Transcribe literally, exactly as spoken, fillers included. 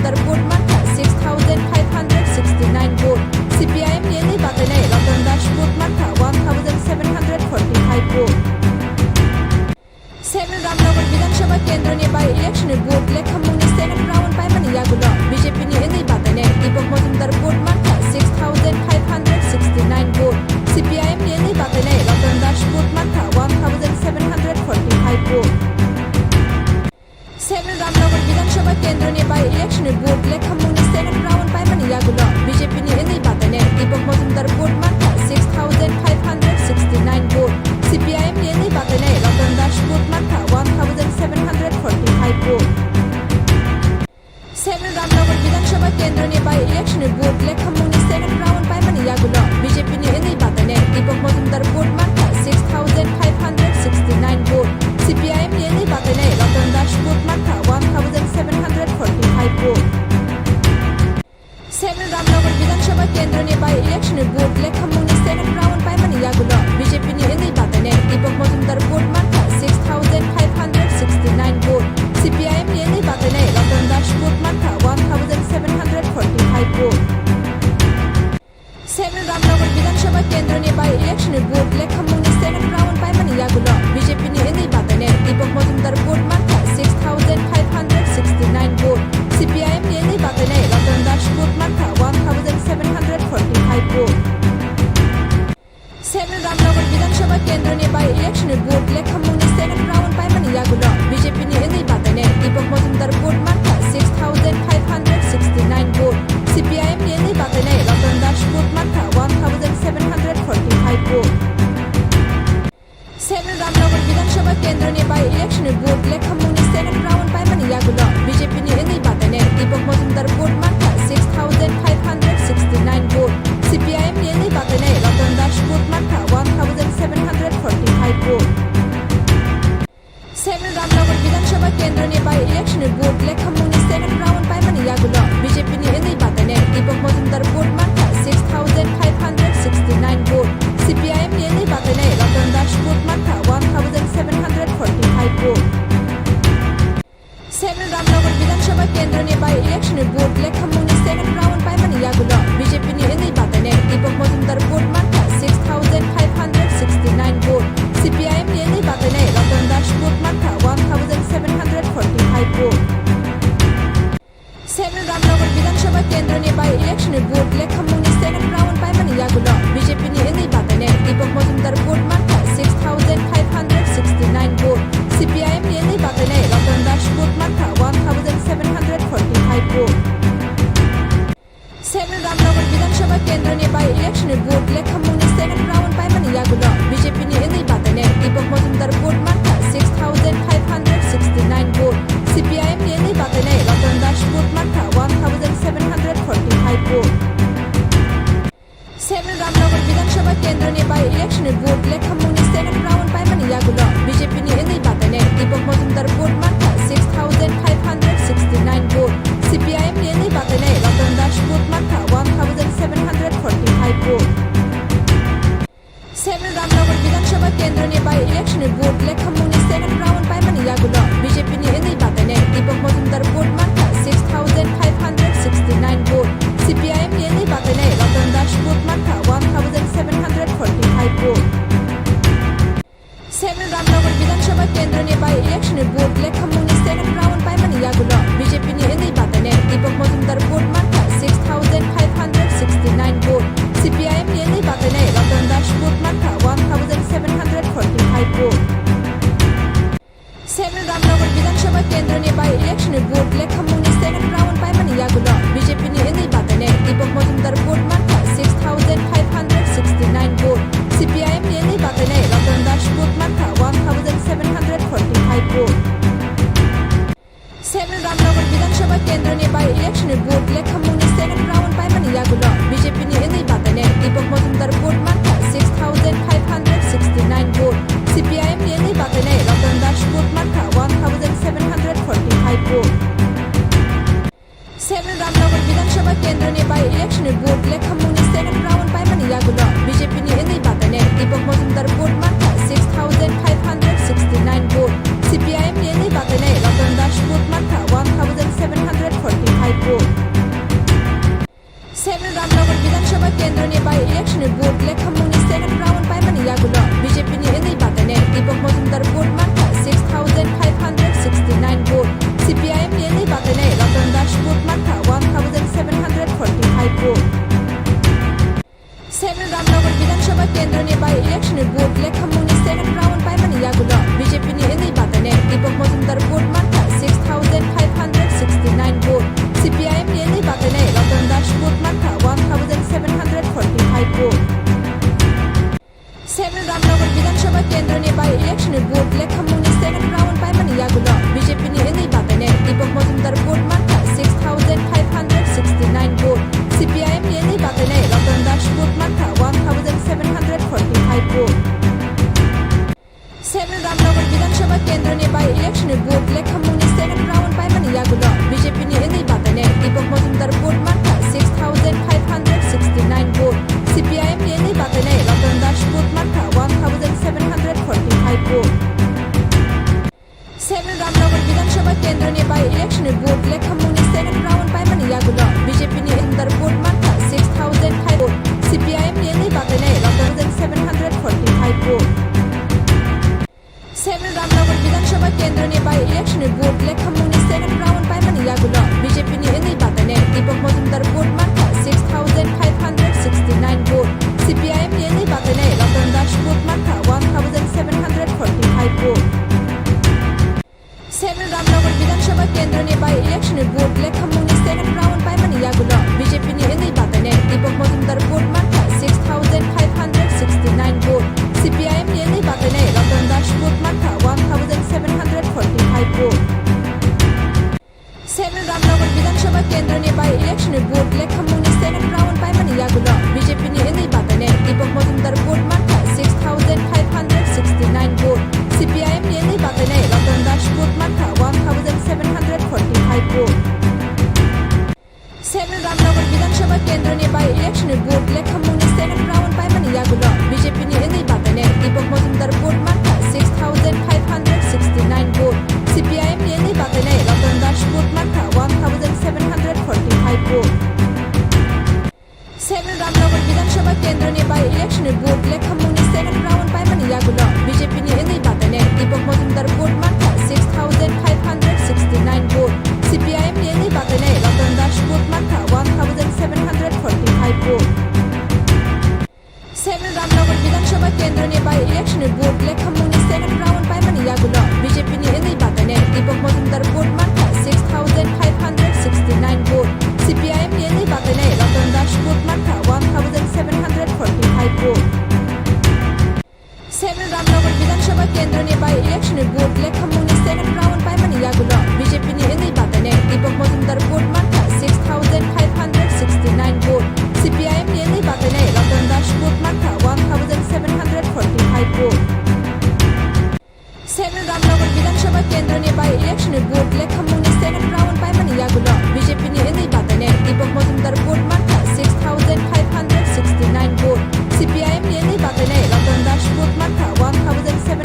Mozumdar vote mankha six thousand five hundred sixty nine vote. C P I M ni wngwi batainai Ratan Das vote mankha one thousand seven hundred forty five vote. Seven Ramnagar Bidhan Sabha Kendra ni by election ni vote lekhamung ni second round paimani yagulo B J P ni wngwi batainai Deepak Mozumdar vote mankha six thousand five hundred sixty nine vote. C P I M ni wngwi batainai Ratan Das vote mankha one thousand seven hundred forty five vote. Seven Ramnagar Bidhan Sabha Kendra ni by election ni vote lekhamung ni second round paimani yagulo B J P ni wngwi batainai Deepak Mozumdar vote mankha six thousand five hundred sixty nine vote. C P I M ni wngwi batainai Ratan Das vote mankha one thousand seven hundred forty five vote. Seven Ramnagar Bidhan Sabha Kendra ni by election ni vote lekhamung ni second round paimani yagulo B J P ni wngwi batainai Deepak Mozumdar vote mankha six thousand five hundred sixty nine vote. C P I M ni wngwi batainai Ratan Das vote mankha one thousand seven hundred forty five vote. Seven Ramnagar Bidhan Sabha Kendra ni by election ni vote lekhamung ni second round paimani yagulo B J P ni wngwi batainai Deepak Mozumdar vote mankha six thousand five hundred sixty nine vote. C P I M ni wngwi batainai Ratan Das vote mankha one thousand seven hundred forty five vote. Seven Ramnagar Bidhan Sabha Kendra ni by election ni vote lekhamung ni second round paimani yagulo B J P ni wngwi batainai Deepak Mozumdar vote mankha six thousand five hundred sixty nine vote. C P I M ni wngwi batainai Ratan Das vote mankha one thousand seven hundred forty five vote. Seven Ramnagar Bidhan Sabha Kendra ni by election ni vote lekhamung ni second round paimani yagulo B J P ni wngwi batainai Deepak Mozumdar vote mankha six thousand five hundred sixty nine vote. C P I M ni wngwi batainai Ratan Das vote mankha one thousand seven hundred forty five vote. Seven Ramnagar Bidhan Sabha Kendra ni by election ni vote lekhamung ni second round paimani yagulo B J P ni wngwi batainai Deepak Mozumdar vote mankha six thousand five hundred sixty nine vote. C P I M ni wngwi batainai Ratan Das vote mankha one thousand seven hundred forty five vote. Seven Ramnagar Bidhan Sabha Kendra ni by election ni vote lekhamung ni second round paimani yagulo B J P ni wngwi batainai Deepak Mozumdar vote mankha six thousand five hundred sixty nine vote. C P I M ni wngwi batainai Ratan Das vote mankha one thousand seven hundred forty five vote. Seven Ramnagar Bidhan Sabha Kendra ni by election ni vote lekhamung ni second round paimani yagulo B J P ni wngwi batainai Deepak Mozumdar vote mankha six thousand five hundred sixty nine vote. C P I M ni wngwi batainai Ratan Das vote mankha one thousand seven hundred forty five vote. Seven Ramnagar Bidhan Sabha Kendra ni by election ni vote lekhamung ni second round paimani yagulo B J P ni wngwi batainai Deepak Mozumdar vote mankha six thousand five hundred sixty nine vote. C P I M ni wngwi batainai Ratan Das vote mankha one thousand seven hundred forty five vote. Seven Ramnagar Bidhan Sabha Kendra ni by election ni vote lekhamung ni second round paimani yagulo B J P ni wngwi batainai Deepak Mozumdar vote mankha six thousand five hundred sixty nine vote. C P I M ni wngwi batainai Ratan Das vote mankha one thousand seven hundred forty five vote. Seven Ramnagar Bidhan Sabha Kendra ni by election ni vote lekhamung ni second round paimani yagulo B J P ni wngwi batainai Deepak Mozumdar vote mankha six thousand five hundred sixty nine vote. C P I M ni wngwi batainai Ratan Das vote mankha one thousand seven hundred forty five vote. Seven Ramnagar Bidhan Sabha Kendra ni by election ni vote lekhamung ni second round paimani yagulo B J P ni wngwi batainai Deepak Mozumdar vote mankha six thousand five hundred sixty nine vote. C P I M ni wngwi batainai Ratan Das vote mankha one thousand seven hundred forty five vote. Seven Ramnagar Bidhan Sabha Kendra ni by election ni vote lekhamung ni second round paimani yagulo B J P ni wngwi batainai Deepak Mozumdar vote mankha six thousand five hundred sixty nine vote. C P I M ni wngwi batainai Ratan Das vote mankha one thousand seven hundred forty five vote. Seven Ramnagar Bidhan Sabha Kendra ni by election ni vote lekhamung ni second round paimani yagulo B J P ni wngwi batainai Deepak Mozumdar vote mankha six thousand five hundred sixty nine vote. C P I M ni wngwi batainai Ratan Das vote mankha one thousand seven hundred forty five vote. Seven Ramnagar Bidhan Sabha Kendra ni by election ni vote lekhamung ni second round paimani yagulo B J P ni wngwi batainai Deepak Mozumdar vote mankha six thousand five hundred sixty nine vote. C P I M ni wngwi batainai Ratan Das vote mankha one thousand seven hundred forty five vote. Seven Ramnagar Bidhan Sabha Kendra ni by election ni vote lekhamung ni second round paimani yagulo B J P ni wngwi batainai Deepak Mozumdar vote mankha six thousand five hundred sixty nine vote. C P I M ni wngwi batainai Ratan Das vote mankha one thousand seven hundred forty five vote. Vote lekhamungni second round paimani yagulo B J P ni wngwi batainai Deepak Majumdar vote mankha six thousand five hundred sixty nine vote, C P I M ni wngwi batainai Ratan Das vote mankha one thousand seven hundred forty five vote. Seven Ramnagar Bidhan Sabha kendroni by election vote lekhamungni second round paimani yagulo B J P ni wngwi batainai Deepak Majumdar vote mankha six thousand five hundred sixty nine vote, C P I M ni wngwi batainai Ratan Das vote mankha one thousand seven hundred forty five vote. Seven Ramnagar Bidhan Sabha kendroni by election vote lekhamungni second round paimani yagulo B J P ni wngwi batainai Deepak Majumdar vote mankha six thousand five hundred sixty nine vote, C P I M ni wngwi batainai Ratan Das vote mankha one thousand seven hundred forty five vote. Seven Ramnagar Bidhan Sabha kendroni by election vote lekhamungni second round paimani yagulo B J P ni wngwi batainai Deepak Majumdar vote mankha six thousand five hundred sixty nine vote, C P I M ni wngwi batainai Ratan Das vote mankha one thousand seven hundred forty five vote. Seven Ramnagar Bidhan Sabha kendroni by election vote lekhamungni second round paimani yagulo B J P ni wngwi batainai Ratan Das vote mankha six thousand five vote, C P I M ni wngwi batainai Ratan Das seven hundred forty five vote. Seven Ramnagar Bidhan Sabha kendroni by election vote lekhamungni second round paimani yagulo B J P ni wngwi batainai Deepak Majumdar vote mankha six thousand five hundred sixty nine vote, C P I M ni wngwi batainai Ratan Das vote mankha one thousand seven hundred forty five vote. Seven Ramnagar Bidhan Sabha kendroni by election vote lekhamungni second round paimani yagulo B J P ni wngwi batainai Deepak Majumdar vote mankha six thousand five hundred sixty nine vote, C P I M ni wngwi batainai Ratan Das vote mankha one thousand seven hundred forty five vote. Seven Ramnagar Bidhan Sabha kendroni by election vote lekhamungni second round paimani yagulo B J P ni wngwi batainai Deepak Majumdar vote mankha six thousand five hundred sixty nine vote, C P I M ni wngwi batainai Ratan Das vote mankha one thousand seven hundred forty five vote. Seven Ramnagar Bidhan Sabha kendroni by election vote lekhamungni second round paimani yagulo B J P ni wngwi batainai Deepak Majumdar vote mankha six thousand five hundred sixty nine vote, C P I M ni wngwi batainai Ratan Das vote mankha one thousand seven hundred forty five vote. Seven Ramnagar Bidhan Sabha kendroni by election vote lekhamungni second round paimani yagulo B J P ni wngwi batainai Deepak Majumdar vote mankha six thousand five hundred sixty nine vote, C P I M ni wngwi batainai Ratan Das vote mankha one thousand seven hundred forty five vote. Seven Ramnagar Bidhan Sabha kendroni by election vote lekhamungni second round paimani yagulo B J P ni wngwi batainai Deepak Majumdar vote mankha six thousand five hundred sixty nine vote, C P I M ni wngwi batainai Ratan Das vote mankha one thousand seven hundred forty five vote. Seven Ramnagar Bidhan Sabha kendroni by election vote lekhamungni second round paimani yagulo B J P ni wngwi batainai Deepak Majumdar vote mankha six thousand five hundred sixty nine vote, C P I M ni wngwi batainai Ratan Das vote mankha one thousand seven hundred forty five vote. Seven Ramnagar Bidhan Sabha kendroni by election vote lekhamungni second round paimani yagulo B J P ni wngwi batainai Deepak Majumdar vote mankha six thousand five hundred sixty nine vote, C P I M ni wngwi batainai Ratan Das vote mankha one thousand seven